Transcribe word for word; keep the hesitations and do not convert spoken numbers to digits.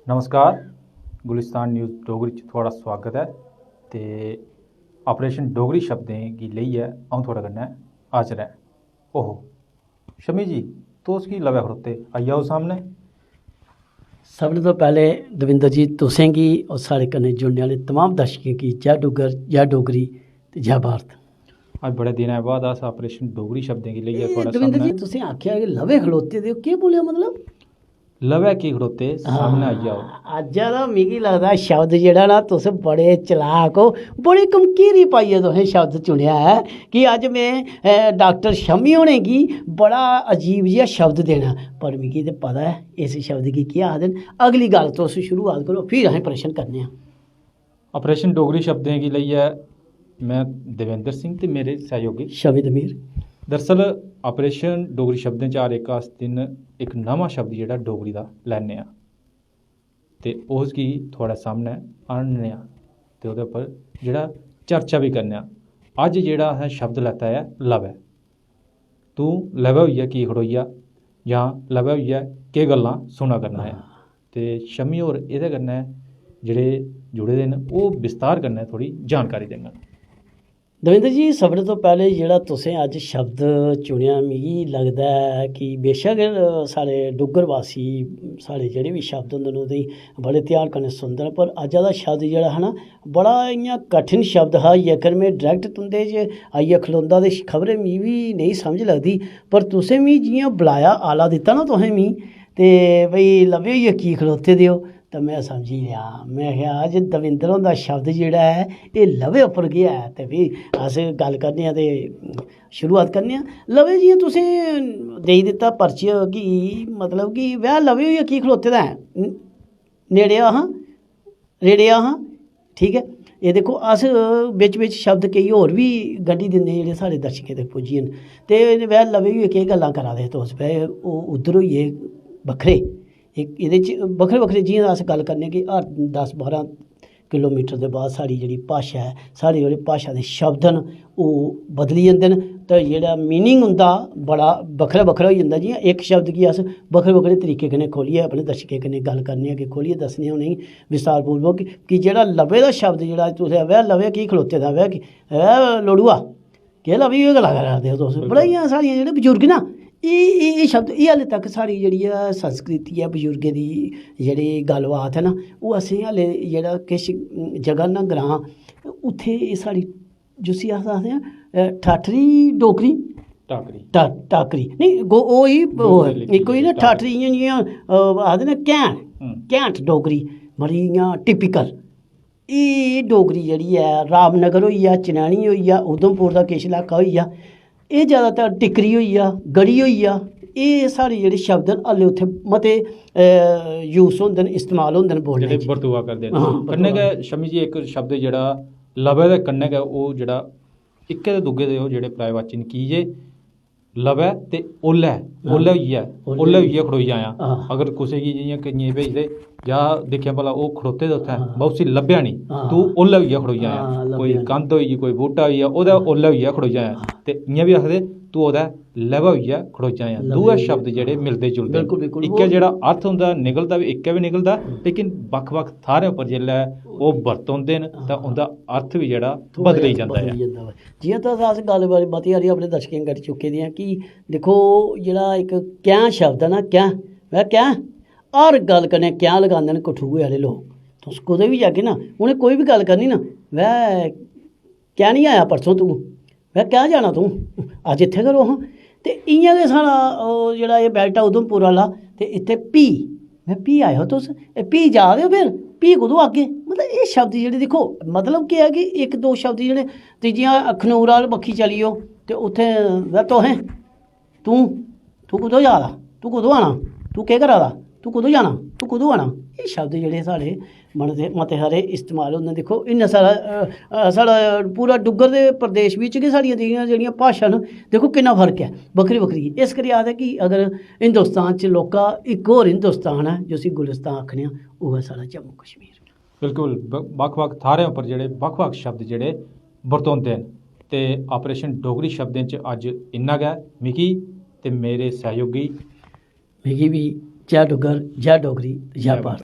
नमस्कार, गुलिस्तान न्यूज़ डोगरी च थुआढ़ा सुआगत ऐ। ते ऑपरेशन डोगरी शब्दें गी लेइयै अ'ऊं थुआढ़े कन्नै हाजर ऐ। ओहो, शमी जी, तुस की लवै खड़ोते, आई जाओ सामनै। सभनें तो पैह्ले दविंदर जी, तुसें गी और साढ़े कन्नै जुड़ने आह्ले तमाम दर्शकें गी जय डुग्गर, जय डोगरी ते जय भारत। अज्ज बड़े दिनें बाद अस ऑपरेशन डोगरी शब्दें गी लेइयै एह् थुआढ़े दविंदर जी, सामनै। तुसें आखेआ कि लवै खड़ोते दे ओ, केह् बोलेआ मतलब? लवै की खड़ोते, सामनै आई जाओ। अज्ज दा मिगी लगदा शब्द जेह्ड़ा ना, तुस बड़े चलाक ओ, बड़ी कमकीरी पाइयै तुसें शब्द चुनेआ ऐ कि अज्ज में, अ, डाक्टर शमी होरें गी बड़ा अजीब जेहा शब्द देना, पर मिगी ते पता ऐ इस शब्द गी केह् आखदे न। अगली गल्ल तुस शुरुआत करो, फिर असें प्रश्न करने आं। ऑपरेशन डोगरी शब्दें गी लेइयै में देवेंद्र सिंह ते मेरे सैहयोगी। शमी दमीर। दरअसल, ऑपरेशन डोगरी शब्दें च हर इक अस दिन इक नमां शब्द जेह्ड़ा डोगरी दा लैन्ने आं ते उसगी थुआढ़े सामनै आह्नने आं ते ओह्दे उप्पर जेह्ड़ा चर्चा बी करने आं। अज्ज जेह्ड़ा असें शब्द लैता ऐ, लवै। तूं लवै होइयै की खड़ोई जा, जां लवै होइयै केह् गल्लां सुना करना ऐ। ते शमी होर एह्दे कन्नै जेह्ड़े जुड़े दे न, ओह् विस्तार कन्नै थोह्ड़ी जानकारी देङन। दविंदर जी, सभनें तो पैह्ले जेह्ड़ा तुसें अज्ज शब्द चुनेआ, मिगी लगदा ऐ कि बेशक, अ, साढ़े डुग्गर वासी, साढ़े जेह्ड़े बी शब्द होंदे न, ओह्दे गी बड़े ध्यान कन्नै सुनदे न, पर अज्ज दा शब्द जेह्ड़ा हा ना, बड़ा इ'यां कठिन शब्द हा। जेकर में direct तुं'दे च आइयै खलोंदा ते खबरै मिगी बी नेईं समझ लगदी, पर तुसें मिगी जि'यां बलाया, आला दित्ता ना तुसें मिगी, ते भई लब्भे होइयै की खड़ोते दे ओ, ते में समझी गेआ। में आखेआ, अज्ज दविंदर हुंदा शब्द जेह्ड़ा ऐ, एह् लवै उप्पर गै ऐ। ते फ्ही अस गल्ल करने आं ते शुरुआत करने आं। लवै, जि'यां तुसें देई दित्ता परिचय कि मतलब कि वै लवै होइयै की खड़ोते दा ऐ, न-, नेड़े आं, रेड़े आं, ठीक ऐ। एह् दिक्खो, अस बिच बिच शब्द केई होर बी गड्डी दिंदे, जेह्ड़े साढ़े दर्शकें तक पुज्जी जन। ते वै लवै होइयै केह् गल्लां करा दे हे तुस? वै ओह् उद्धर होई गे बक्खरे। इक एह्दे च बक्खरे बक्खरे, जि'यां अस गल्ल करने कि हर दस बारां किलोमीटर दे बाद साढ़ी जेह्ड़ी भाशा ऐ, साढ़ी जेह्ड़ी भाशा दे शब्द न, ओह् बदली जंदे न। ते जेह्ड़ा meaning उं'दा बड़ा बक्खरा बक्खरा होई जंदा। जि'यां इक शब्द गी अस बक्खरे बक्खरे तरीके कन्नै खोह्लियै अपने दर्शकें कन्नै गल्ल करने आं, कि खोह्लियै दस्सने आं उ'नेंगी विस्तारपूर्वक कि, कि जेह्ड़ा लवै दा शब्द, जेह्ड़ा तुसें, "वै लवै की खड़ोते दा, वै की, वै लोड़ुआ, केह् लवै, एह् गल्लां करा दे ओ तुस?" बड़ा इ'यां साढ़ियां जेह्ड़े बजुर्ग ना, एह्, एह्, एह् शब्द, एह् हाले तक साढ़ी जेह्ड़ी ऐ संस्कृति ऐ, बजुर्गें दी जेह्ड़ी गल्लबात ऐ ना, ओह् असें हाले जेह्ड़ा किश जगह ना, ग्रांऽ, उत्थें एह् साढ़ी, जिसी अस आखदे आं, अ, ठाठरी डोगरी। टाकरी। टा-, टाकरी। नेईं, गो-, ओह् ही, डोगरी ओह्, लिखी इक होई दी ना टाकरी। ठाठरी, इ'यां जि'यां, अ, आखदे ना घैंट, हम्म। घैंट डोगरी, बड़ी इ'यां typical। एह् डोगरी जेह्ड़ी ऐ, रामनगर होई गेआ, चनैनी होई गेआ, उधमपुर दा किश इलाका होई गेआ, एह् जैदातर टिकरी होई गेआ, गढ़ी होई गेआ, एह् साढ़े जेह्ड़े शब्द न, हाल्ले उत्थें मते, अ, use होंदे न, इस्तेमाल होंदे न बोलने जेह्ड़े च। बरतोआ करदे न। हां, कन्नै बरतोआ। गै शमी जी, इक शब्द जेह्ड़ा लवै दे कन्नै गै ओह् जेह्ड़ा इक्कै ते दुग्गे दे ओह् जेह्ड़े पर्यायवाची न, की जे लवै ते ओल्लै, हां। ओल्लै होइयै, ओल्लै। ओल्लै होइयै खड़ोई जायां। हां। अगर कुसै गी जि'यां केइयें गी भेजदे, "जा दिक्खेआं भला ओह् खड़ोते दे उत्थै, हां। बा उसी लब्भेआ निं, हां। तूं ओल्लै होइयै खड़ोई जायां।" हां, कोई लब्भेआ निं। कंध होई गेई, कोई बूह्टा होई गेआ, ओह्दे हां। ओल्लै होइयै खड़ोई जायां। हां। ते इ'यां बी आखदे, "तूं ओह्दे लवै होइयै खड़ोई जायां।" लवै दूए होइयै। शब्द जेह्ड़े मिलदे जुलदे न। बिल्कुल, बिल्कुल। इक्कै ओह् जेह्ड़ा अर्थ होंदा, निकलदा बी इक्कै बी निकलदा, लेकिन बक्ख-बक्ख थाह्रें उप्पर जिसलै ओह् बर्त होंदे न, तां हां। उं'दा अर्थ बी जेह्ड़ा थोह्ड़ा बदली जंदा ऐ। बदली जंदा ऐ। जि'यां तुस, अस गल्ल बारी मती हारी अपने दर्शकें गी करी चुके दे आं कि दिक्खो, जेह्ड़ा इक कैंह् शब्द ऐ ना, कैंह्, वै कैंह्, हर गल्ल कन्नै कैंह् लगांदे न कठुए आह्ले लोक। तुस कुतै बी जागे ना, उ'नें कोई बी गल्ल करनी ना, "वै कैंह् निं आया परसों तूं? वै कैंह् जाना तूं? अज्ज इत्थै गै रौह् हां।" ते इ'यां गै साढ़ा ओह् जेह्ड़ा एह् belt ऐ उधमपुर आह्ला, ते इत्थै "भी", "वै भी आए ओ तुस? ए, भी जा दे ओ फिर? भी कुतों आगे?" मतलब एह् शब्द जेह्ड़े, दिक्खो, मतलब केह् ऐ कि इक दो शब्द जेह्ड़े, ते जि'यां अखनूर आह्ली बक्खी चली जाओ, ते उत्थै, "वै तुसें, तूं, तूं कुतों जा दा? तूं कुतों आना? तूं केह् करा दा? तूं कुतों जाना? तूं कुतों आना?" एह् शब्द जेह्ड़े साढ़े मते, मते हारे इस्तेमाल होंदे। दिक्खो, इन्ना सारा, अ, अ, साढ़ा पूरा डुग्गर दे प्रदेश बिच गै साढ़ियां जेह्ड़ियां, जेह्ड़ियां भाशां न, दिक्खो किन्ना फर्क ऐ, बक्खरी बक्खरी। इस करियै आखदे कि अगर हिंदुस्तान च लौह्का इक होर हिंदुस्तान ऐ, जिसी गुलिस्तान आखने आं, ओह् ऐ साढ़ा जम्मू कश्मीर। बिल्कुल, ब-, बक्ख-बक्ख थाह्रें उप्पर जेह्ड़े बक्ख-बक्ख शब्द जेह्ड़े बरतोंदे न, ते ऑपरेशन डोगरी शब्दें च अज्ज इन्ना गै। मिगी ते मेरे सैहयोगी मिगी बी जय डुग्गर, जय डोगरी, जय भारत।